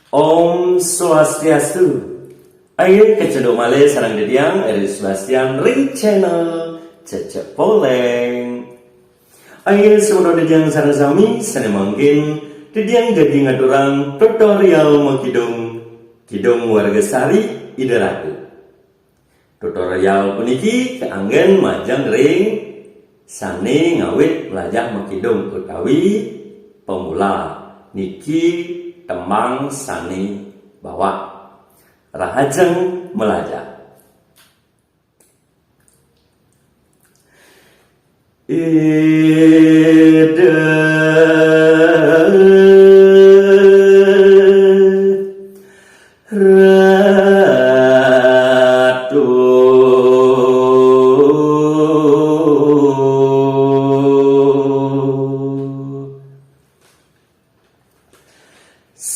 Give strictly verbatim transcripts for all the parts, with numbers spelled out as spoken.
Om Swastiastu. Ayo kecunduk malih sareng titiang Eri Sebastian ring channel Cecep Poleng. Ayo semeton titiang sareng sami, sane mangkin titiang jagi ngaturang tutorial makidung, Kidung Warga Sari Ida Ratu. Tutorial puniki kaanggen majeng ring sane ngawit mlajah makidung utawi pemula, niki tembang sane bawak. Rahajeng mlajah. Ida Ratu.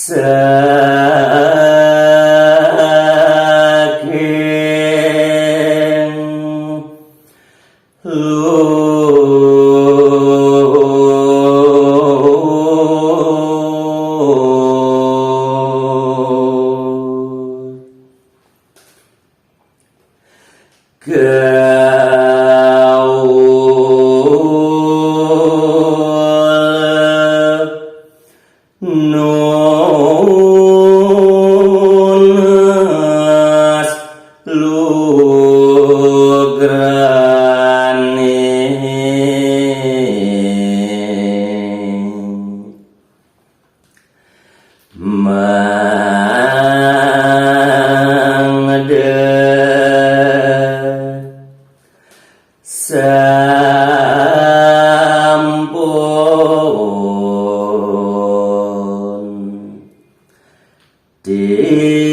Saking luhur gaul nunas lugrane. Mangda sampun titiang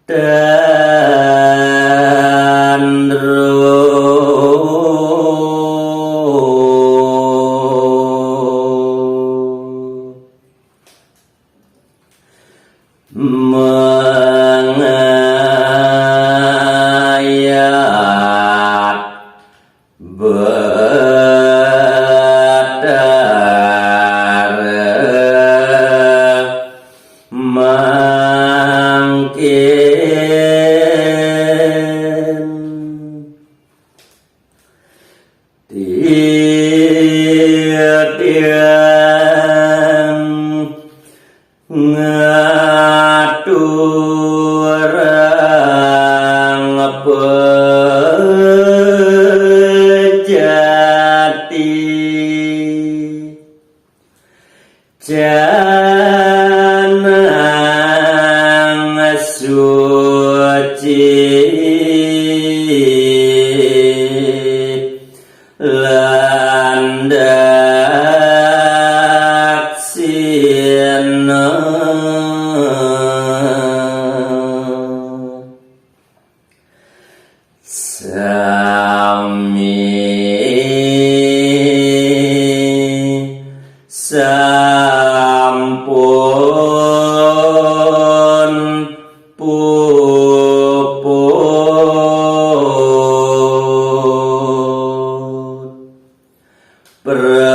tandro mangayat Betara mangkin titiang ngaturang pejati canang suci lan daksina. Sami sampun puput pratingkahing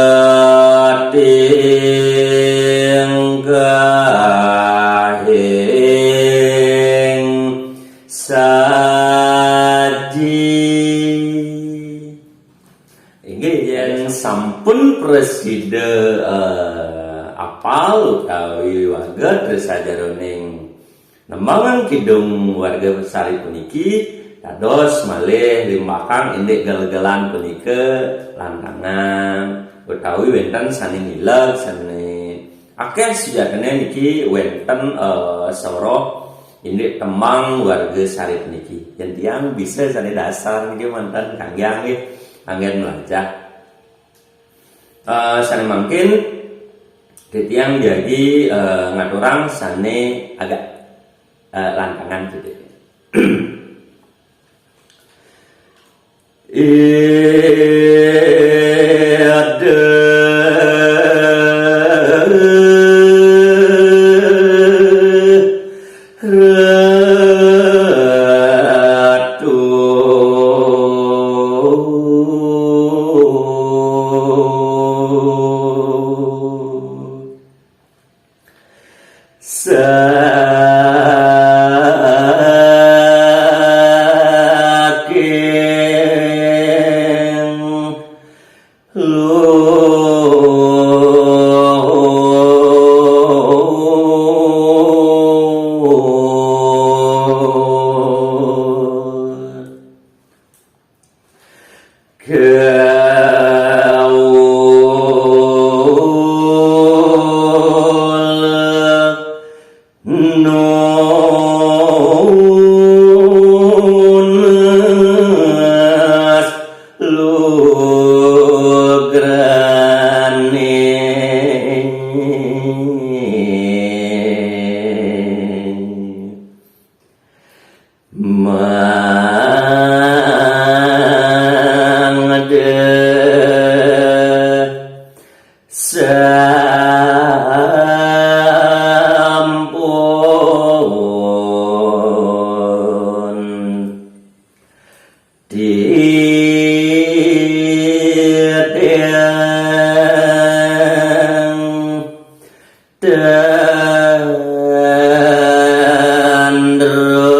saji. Inggih, yen sampun prasida, eh, apal utawi waget ring sajeroning nembangan Kidung Warga Sari puniki, dados malih limbakang indik gel-gelan punika lantangan utawi wenten sane nileg, sane akeh sujatine niki wenten, eh, soroh indik tembang Warga Sari puniki. Yen tiang bisa sane dasar niki manten kangge nggih, anggen mlajah. Eh, sane mangkin titiang jagi, eh, ngaturang sane agak, eh, lantangan gitu. Ida Ratu. Mangda sampun titiang tandro.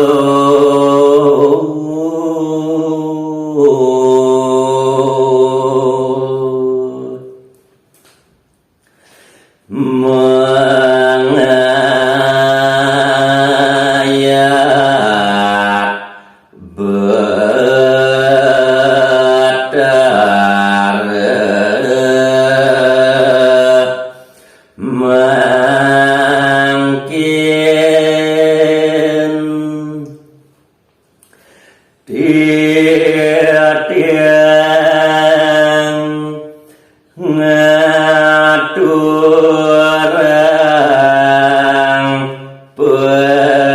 Mangaya Betara mangkin titiang ngaturang pejati.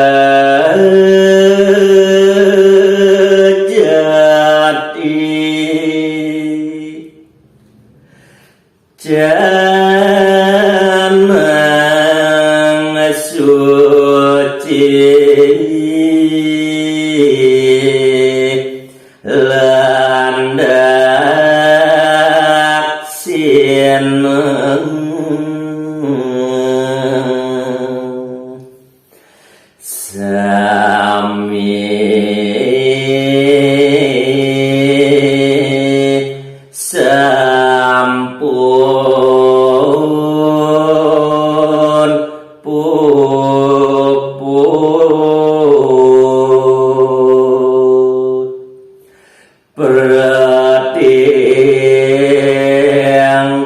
Janang suci landak sina. Sami sampun puput. Pertiang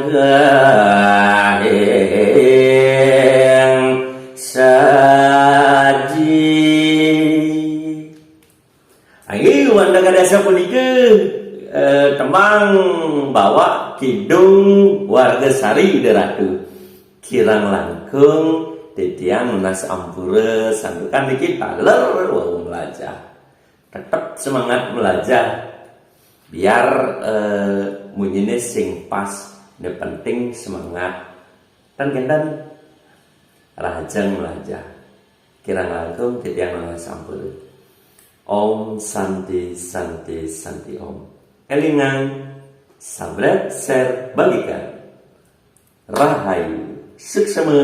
kahing saji. Ayo, wanda kadasa punika, eh, tembang bawak Kidung Warga Sari, Ida Ratu. Kirang langkung titiang nunas ampura santukan niki taler wau melajah. Tetep semangat melajah. Biar, eh, munyine sing pas, ne penting semangat. Tan kinten rahajeng melajah. Kirang langkung titiang nunas ampura. Om Santi Santi Santi Om. Elingang, subscribe, share, bagikan. Rahayu, suksema.